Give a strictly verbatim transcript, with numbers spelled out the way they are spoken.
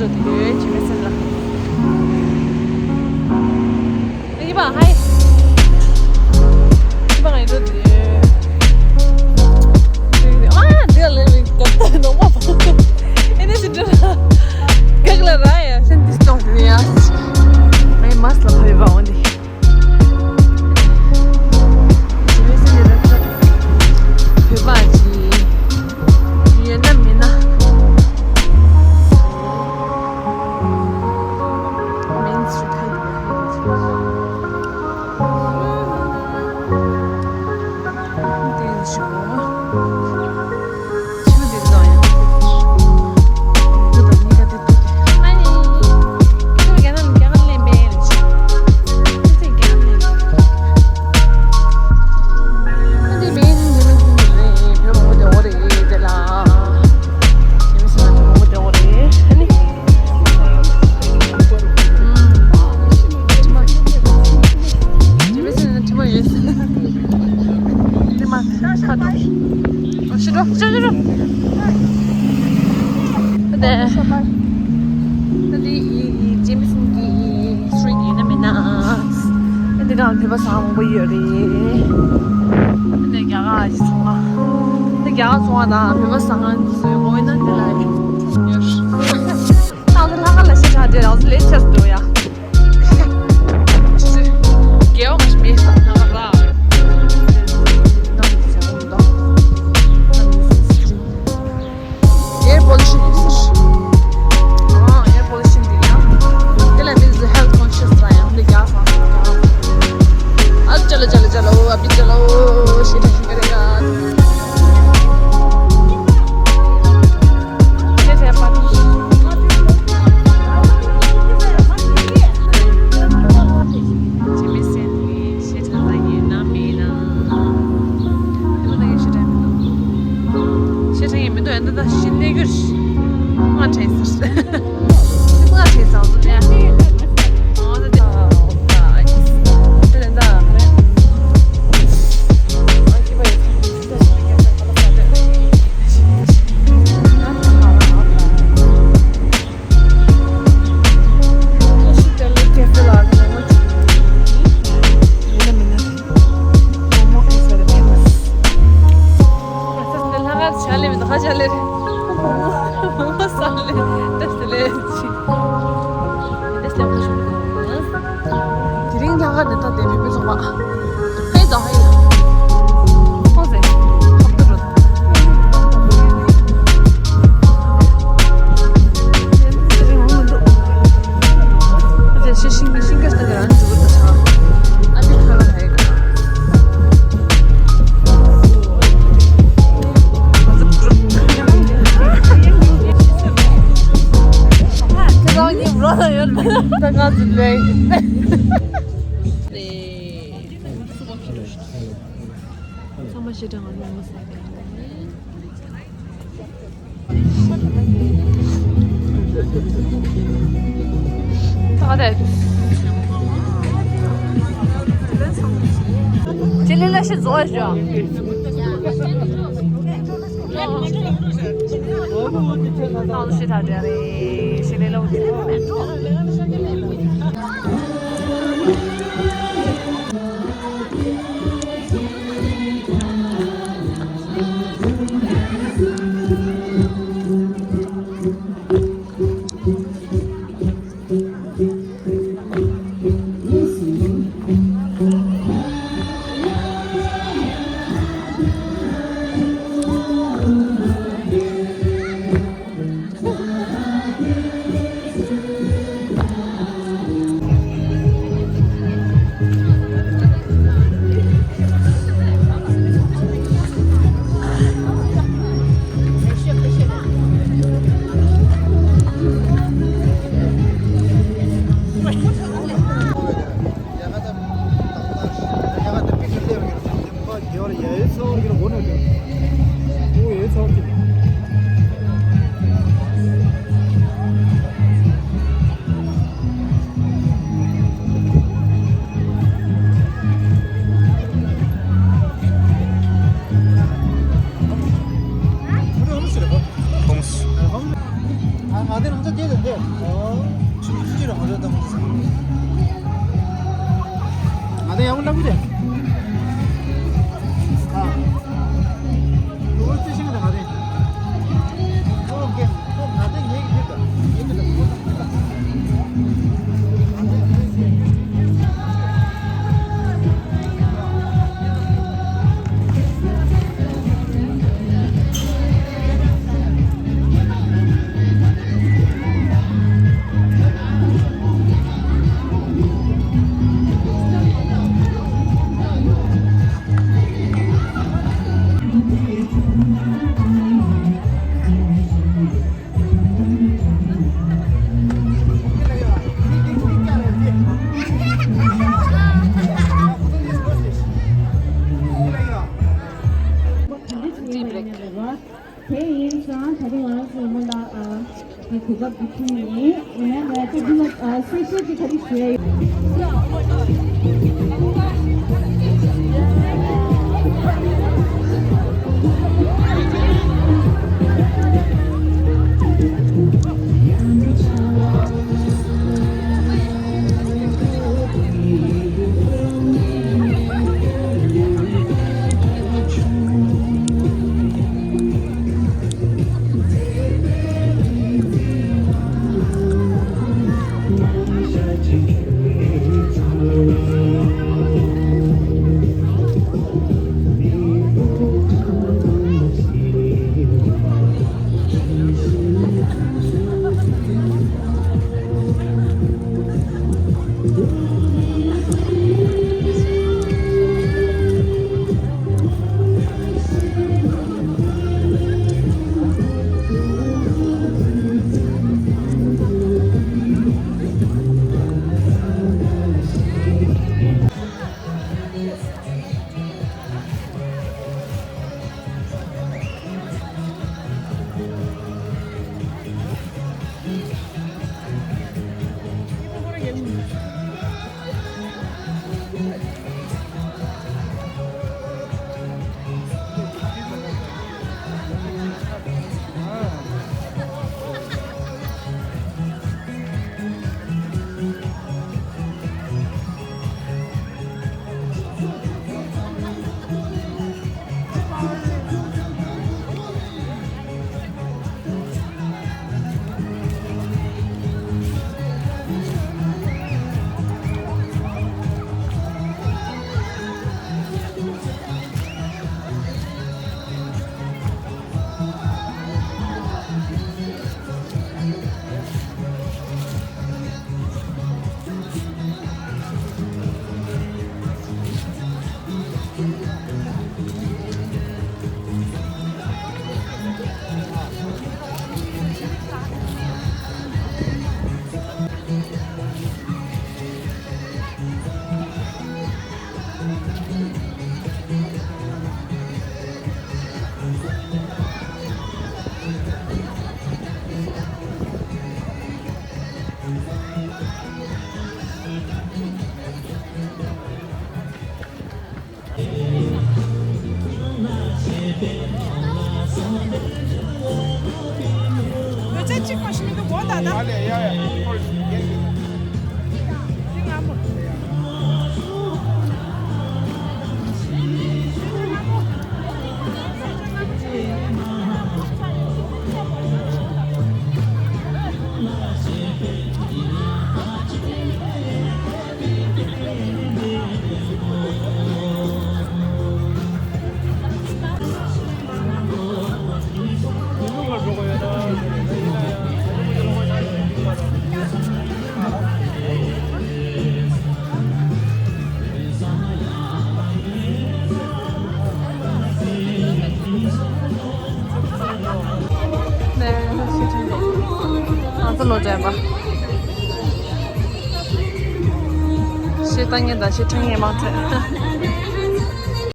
ཡོད་ཅི་མི་སྲིད་ལ། ཨ་ཡི་པ་ཧའི། ཡི་པ་ང་ཡི་འགྲོ་དེ། ཨ་འདི་ལ་ལས་མི་གོ་ད་ནོ་མ་པ། ཨེ་ནས་འགྲོ་ལ། གག་ལ་ར་ཡ་སེན་ཏིས་ཏོང་ནི་ཡ། ང་ཡི་མ་སི་ལ་ཕ་ཡི་པ་འོ་ནི། ཤི་འགྲོ། ཤི་འགྲོ། ཨ་དེ། ཨ་དེ་ཡི་ཡི་ཇེ་མི་སན་གི་ཡི་སི་ཊི་རི་ཊི་ཡིན་ན་མིན་ན། ཨ་དེ་གང་བོད་པ་ཚང་མང་པོ་ཡོད་རེད། ཨ་དེ་རྒྱ་གར་གྱི་ཚོང་པ། ཨ་དེ་རྒྱ་གར་ཚོང་པ་དང་བོད་པ་ཚང་མ་བཟོས་མོ་ཡིན་ན་དེ་ལ་ཡོད། ཏང་དེ་ལྷག་དཀར་ལ་ཤི་ཆགས་དེ་རང་ཚོ་ལས་ཆེར་འགྲོ་ཡ། Air pollution ཡིན་ཟེར། ཨ། air pollution འདི་ཡང་། དེ་ལ་མི་ཚོ་health conscious ར་ཡང་འདི་རྒྱག་སོང་། ཨ་ཅ་ལ་ཅ་ལ་ཅ་ལ། ཨ་བི་ཅ་ལ། ཤེས་ད་ཤེས་ཀ་རེ་ཡ། དེ་རིང་ལྷག་དཀར་དེ་དག་དེ་བོད་པའི་ཚོགས་པ། ཧེ་ད་ཧེ། ཧོ་ཟེ། ཁབ་ཏུ་རུ། དེ་རིང་འོང་མི་འདུག་ཨ་ཅེ་ཤི་ཤིང་གི་ཤིང་གི་སྟེང་གི་རང་འཇུག་གི་འདུག་ས། ཨ་ཅེ་ཁ་ལ་ཧེ། ཁྱེད་རང་གཉིས་འགྲོ་ན་ཡོད་ན། ད་ང་ཚོ་ལས། ཚང་མ་ཞེ་དྲག་ང་ལོ་ངོ་ཟེར་གི་ཡིན། ད་ག་དེ། ཅི་ལི་ལ་ཤི་རྫོགས་ཤོག་ཏང་ཤི་ད་དེ་རེད། ཤི་ལི་ལ་འུ་ཐི་མེད་འགྲོ། ལྟ་བུ་དེ། ཨ། ལོ་རྩི་ཤིང་དང་ང་རེད། ཨོ་ཀེ། ཨོ་ང་རེད། ངེད་ཀྱི་ཡིན་ད། ངེད་ཀྱི་ད། དེ་ཡིན་ཙང་ད་རིང་ང་རང་ཚོ་མོ་ལ་ཨ་གོ་སྐབས་འདི་ཐོབ་ཡིན། ཡིན་ན་ང་ཚོ་འདི་ལ་ཨ་གསལ་བཤད་ཅིག་ག་རེ་ཞུ་ཡ་ཡོད། ཡོད་ཚད་གཅིག་མ་ཞིག་མི་འདུག་གོ་ད་ལྟ། ཨ་ལས། ཡ་ཡ། ཁོ་ལ་ཡན་ཅིག་ང་ཚོ་ལོ་དྲན་པ། ཤེས་ལྟ་ངན་དང་ཤེས་ཁྲིམས་ངན་མང་ཐལ།